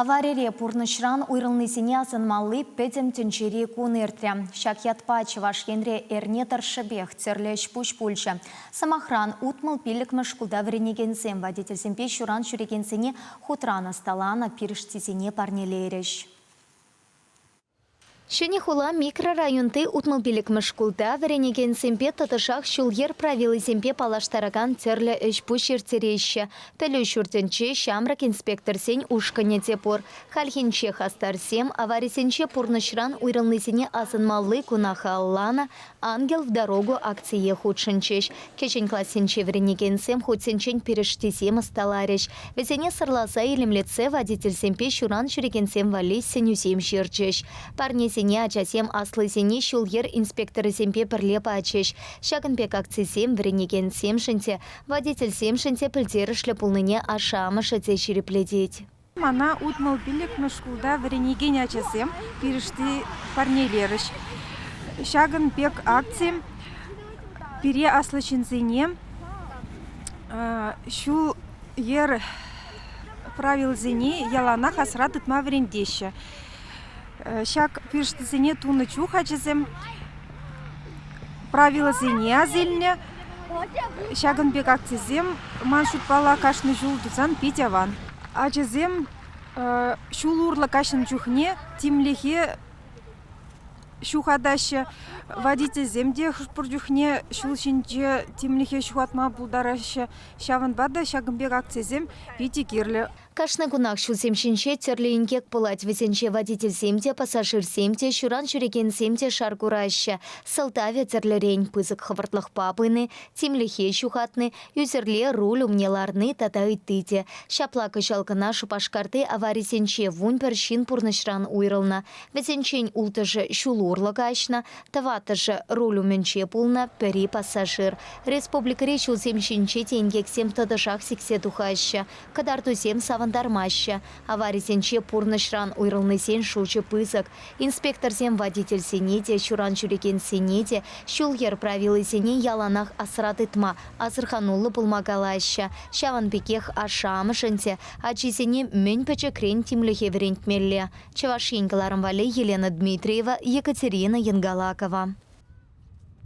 Аварире пурнӑҫран уйрӑлнисене асӑнмалли пӗтӗм тӗнчери кун иртрӗ. Ҫак ятпа Чӑваш Енре эрне тӑршшӗпех тӗрлӗ ӗҫ-пуҫ пулчӗ. Сӑмахран, 65-мӗш шкулта вӗренекенсем водительсемпе ҫуран ҫӳрекенсене хутран ӑсталанӑ пирӗштисене парнелерӗҫ. Ҫӗнӗ хула микрорайонти 65-мӗш шкулта вӗренекенсемпе тӑтӑшах ҫул-йӗр правилисемпе паллаштаракан тӗрлӗ ӗҫ-пуҫ ирттереҫҫӗ. Пӗлӳ ҫуртӗнче ҫамрӑк инспекторсен ушкӑнӗ те пур. Хальхинче хастарсем аварисенче пурнӑҫран уйрӑлнисене асӑнмалли куна халалланӑ «Ангел в дорогу» акцие хутшӑнчӗҫ. Кӗҫӗн классенче вӗренекенсем хутсенчен пирӗштисем ӑсталарӗҫ. Вӗсене сӑрласа илемлетсе водительсемпе ҫуран ҫӳрекенсем валли сӗнӳсем ҫырчӗҫ. Парнесене ачасем аслисене ҫул-йӗр инспекторӗсемпе пӗрле пачӗҫ. Ҫакӑн пек акцисем вӗренекенсемшӗн те, водительсемшӗн те пӗлтерӗшлӗ пулнине ашшӗ-амӑшӗ те ҫирӗплетет. Мана 65-мӗш шкулта вӗренекен ачасем пирӗшти парнелерӗҫ. Ҫакӑн пек акци пире, аслӑ ҫынсене, ҫул-йӗр правилисене яланах асра тытма вӗрентеҫҫӗ. Ҫак пирӗштисене тунӑ чух ачасем правилӑсене ас илнӗ. Ҫакӑн пек акцисем, ман шутпала, кашни ҫул тусан пит аван. Ачасем ҫул урлӑ каҫнӑ чухне тимлӗхе ҫухатаҫҫӗ. Водительсем те хӑш-пӗр чухне ҫул ҫинче тимлӗхе ҫухатма пултараҫҫӗ. Ҫавӑнпа та ҫакӑн пек акцисем питӗ кирлӗ. Кашни кунах ҫулсем ҫинче тӗрлӗ инкек пулать. Вӗсенче водительсем те, пассажирсем те, ҫуран ҫӳрекенсем те шар кураҫҫӗ. Сӑлтавӗ тӗрлӗрен: пысӑк хӑвӑртлӑхпа пыни, тимлӗхе ҫухатни, ӳсӗрле руль умне ларни тата ытти те. Ҫапла кӑҫал кӑна Шупашкарти аварисенче 11 ҫын пурнӑҫран уйрӑлнӑ. Вӗсенчен улттӑшӗ ҫул урлӑ каҫнӑ, тӑваттӑшӗ руль умӗнче пулнӑ, пӗри пассажир. Республикӑри ҫулсем ҫинче те инкексем тӑтӑшах сиксе тухаҫҫӗ. Кӑтартусем савӑнтармаҫҫӗ. Аварисенче пурнӑҫран уйрӑлнисен шучӗ пысӑк. Инспекторсем водительсене те, ҫуран ҫӳрекенсене те ҫул-йӗр правилисене яланах асра тытма, асӑрхануллӑ пулма калаҫҫӗ. Ҫавӑн пекех ашшӗ-амӑшӗн те ачисене мӗн пӗчӗкрен тимлӗхе вӗрентмелле. Чӑваш Ен кӑларӑм валли Елена Дмитриева, Екатерина Янгалакова.